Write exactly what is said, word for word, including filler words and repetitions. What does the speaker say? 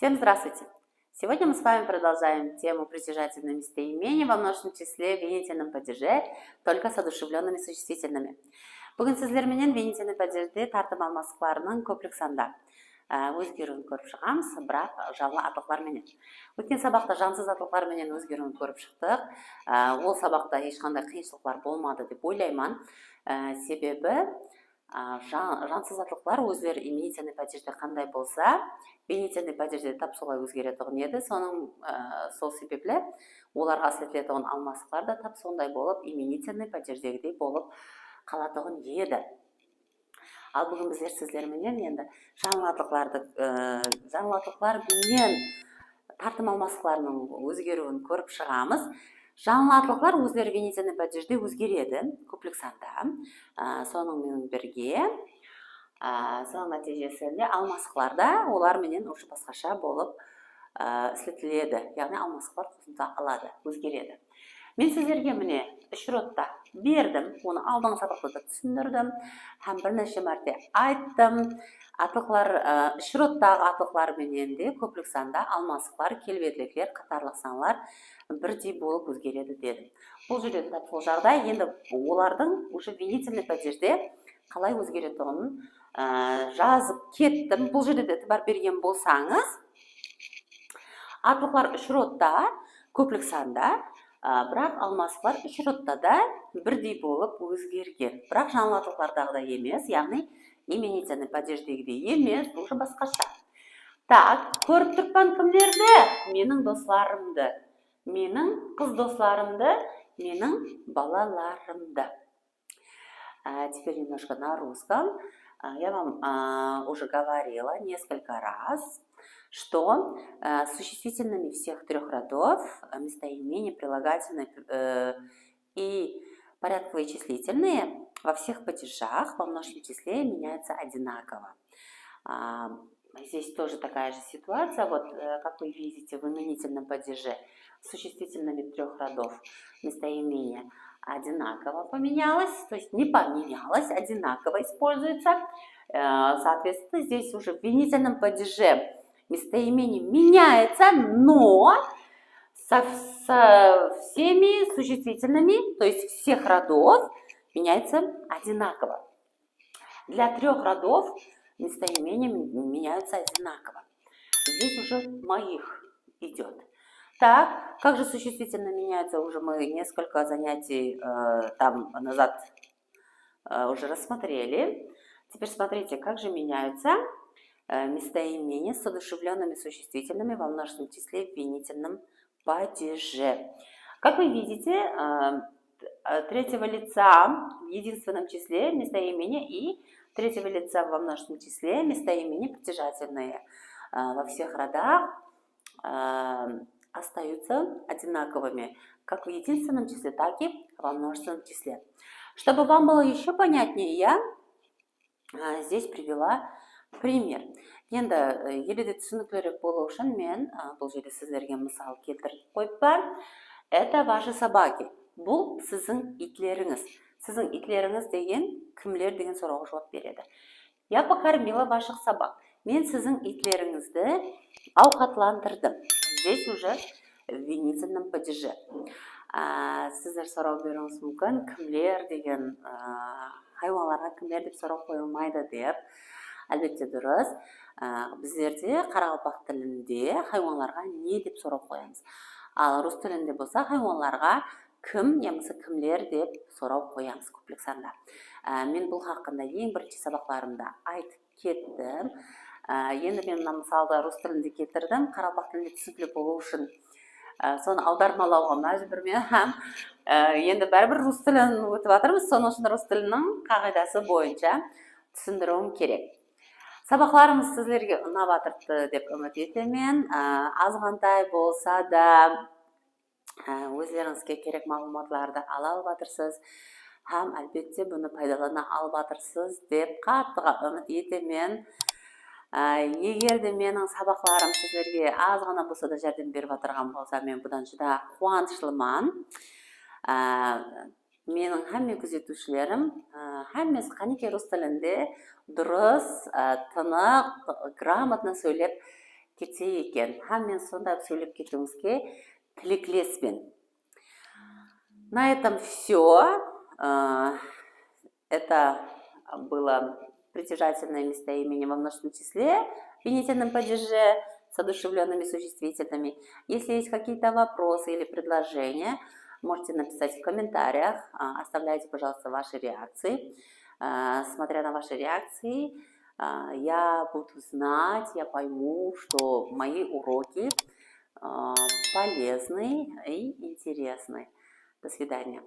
Всем здравствуйте! Сегодня мы с вами продолжаем тему притяжательного местоимения во множественном числе в винительном падеже, только с одушевлёнными существительными. Búgin sizler menen винительный падежде tartım almasıqlarınıń kóplik sanda, á, ózgeriwin kórip shıǵamız, biraq janlı atlıqlar menen. Ótken sabaqta jansız atlıqlar menen ózgeriwin kórip shıqtıq. Á, ol sabaqta hesh qanday qıyınshılıqlar bolmadı dep oylayman. Á, sebebi, á, jan-, jansız atlıqlar ózleri именительный падежде qanday bolsa, винительный падежде tap solay ózgeretuǵın edi. Sonıń, á, sol sebepli olarǵa isletiletuǵın almasıqlar da tap sonday bolıp, именительный падеждегidey bolıp qalatuǵın edi. Al, búgin bizler sizler menen endi janlı atlıqlardı, e, janlı atlıqlar menen tartım almasıqlarınıń ózgeriwin kórip shıǵamız. Janlı atlıqlar ózleri винительный падежде ózgeredi, kóplik sanda. E, sonıń menen birge, e, sonıń nátiyjesinde almasıqlar da olar menen уже basqasha bolıp, e, isletiledi. Yaǵnıy almasıqlar qosımta aladı, ózgeredi. Men sizlerge mine úsh rodta berdim, onı aldınǵı sabaqta da túsindirdim hám bir neshe márte ayttım. Atlıqlar, ı, úsh rodtaǵı atlıqlar menen de kóplik sanda almasıqlar, kelbetlikler, qatarlıq sanlar birdey bolıp ózgeredi dedim. Bul jerde de tap sol jaǵday, endi olardıń уже винительный падежде qalay ózgeretuǵının, ı, jazıp kettim. Bul jerde de itibar bergen bolsańız, atlıqlar úsh rodta, kóplik sanda, a, biraq almasıqlar úsh rodta da birdey bolıp ózgergen. Biraq janlı atlıqlardaǵıday emes, yaǵnıy именительный падеждегidey emes, уже basqasha. Tak, kórip turıppan kimlerdi? Meniń doslarımdı. Meniń qız doslarımdı, meniń balalarımdı. А, теперь немножко на русском. А, я вам, а, уже говорила несколько раз, что, а, существительными всех трёх родов, а, местоимения, прилагательные, э, и порядковые числительные во всех падежах, во множественном числе меняются одинаково. А, здесь тоже такая же ситуация. Вот, э, как вы видите, в именительном падеже существительными трёх родов местоимение одинаково поменялось, то есть не поменялось, одинаково используется. Э, соответственно, здесь уже в винительном падеже местоимение меняется, но со, со всеми существительными, то есть всех родов, меняется одинаково. Для трёх родов местоимения м-, меняются одинаково. Здесь уже моих идёт. Так, как же существительное меняется, уже мы несколько занятий, э, там назад, э, уже рассмотрели. Теперь смотрите, как же меняются, э, местоимения с одушевлёнными существительными во множественном числе в винительном падеже. Как вы видите, э, э, третьего лица в единственном числе местоимение и третьего лица во множественном числе местоимение притяжательные, э, во всех родах, э, остаются одинаковыми, как в единственном числе, так и во множественном числе. Чтобы вам было ещё понятнее, я, э, здесь привела пример. Endi, e, ele de túsiniklirek bolıwı ushın men, e, bul jerde sizlerge mısal keltirip qoyıppan. Это ваши собаки. Bul siziń itlerińiz. Siziń itlerińiz degen kimler degen sorawǵa juwap beredi. Я покормила ваших собак. Men siziń itlerińizdi awqatlantırdım. Здесь уже в винительном падеже. Á, sizler soraw beriwińiz múmkin, kimler degen, á, haywanlarǵa kimler dep soraw qoyılmaydı dep. Álbette durıs. Á, bizlerde qaraqalpaq tilinde haywanlarǵa ne dep soraw qoyamız. Al rus tilinde bolsa haywanlarǵa kim yamasa kimler dep soraw qoyamız kóplik sanda. Á, men bul haqqında eń birinshi sabaqlarımda aytıp kettim. Á, endi men mına mısaldı rus tilinde keltirdim, qaraqalpaq tilinde túsinikli bolıwı ushın, á, sonı awdarmalawǵa májbúrmen hám, á, endi báribir rus tilin ótip atırmız, sonıń ushın rus tiliniń qaǵıydası boyınsha túsindiriwim kerek. Sabaqlarımız sizlerge unap atırıptı dep úmit etemen. Á, azǵantay bolsa da, Á, ózlerińizge kerek maǵlıwmatlardı ala alıp atırsız hám, álbette, bunı paydalana alıp atırsız dep qattıǵa úmit etemen. Á, eger de meniń sabaqlarım sizlerge azǵana bolsa da járdem berip atırǵan bolsa, men budan júdá quwanıshlıman. Á, meniń hámme kúzetiwshilerim, á, hámmesi qánekey rus tilinde durıs, á, tınıq, gramotno sóylep ketse eken. Hám men sonda sóylep ketiwińizge tileklespen. На этом всё. Это было притяжательное местоимение во множественном числе в винительном падеже с одушевлёнными существительными. Если есть какие-то вопросы или предложения, можете написать в комментариях. Оставляйте, пожалуйста, ваши реакции. Смотря на ваши реакции, я буду знать, я пойму, что мои уроки полезны и интересны. До свидания.